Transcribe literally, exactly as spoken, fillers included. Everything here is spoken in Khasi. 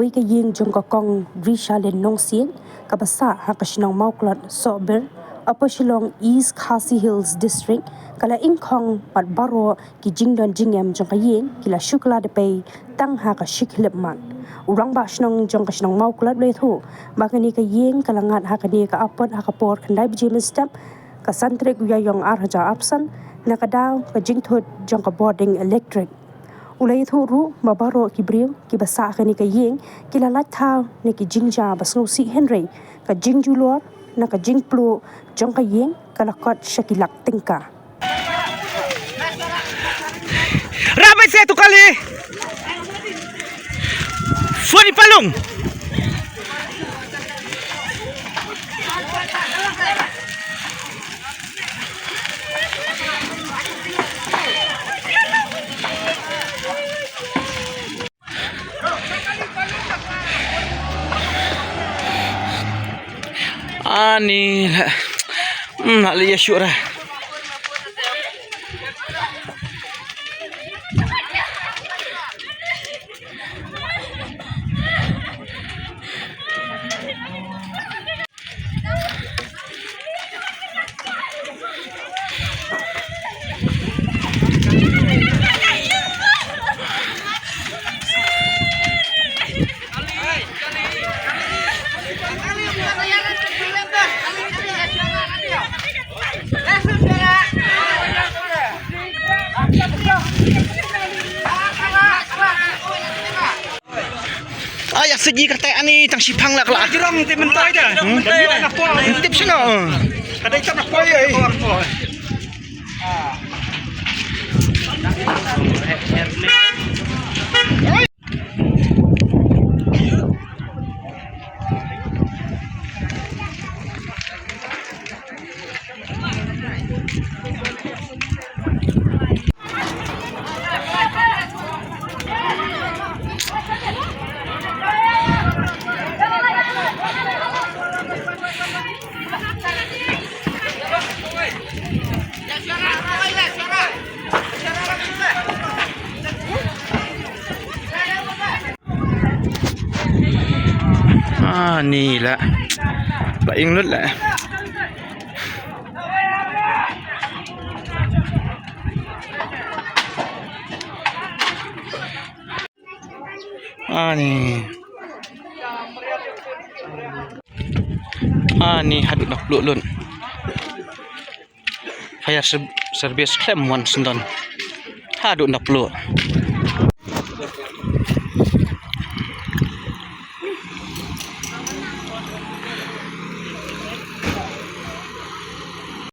Ka ïing jong ka Kong Rishalin Nongsiej kaba sah ha ka shnong Mawklot Sohbir, Upper Shillong, East Khasi Hills District, ka la ingkhong bad baroh ki jingdon jingem jong ka ïing ki la shu kylla da pei tang ha ka shi khyllipmat. U rangbah shnong jong ka shnong Mawklot u la ïathuh ba kane ka ïing ka la ngat ha kane ka apot ha ka por khyndai baje mynstep ka san tarik u Ïaïong ar hajar arphew san na ka daw ka jingthut jong ka bording elektrik. U la ïathuh ruh ba baroh ki briew kiba sah ha kane ka ïing ki la lait thaw na ki jingjia ba sngewsih, hynrei ka jingjulor na ka jingpluh jong ka ïing ka la kot sha ki lak tyngka. Rabai se tu kali. Fori palung. Ani la, hmm, la ya syura. Ai, yak segi kertai ani tang shipang lak lak. Jirong ti mentai dah. Hmm? Tip sino. Kada itam nak poi ai. Ah, ni la. Ba ing lut la. Ah, ni. Ah, ni haduh na pluh lut. Fire serv-, service khlem wan sngewdon. Haduh na pluh.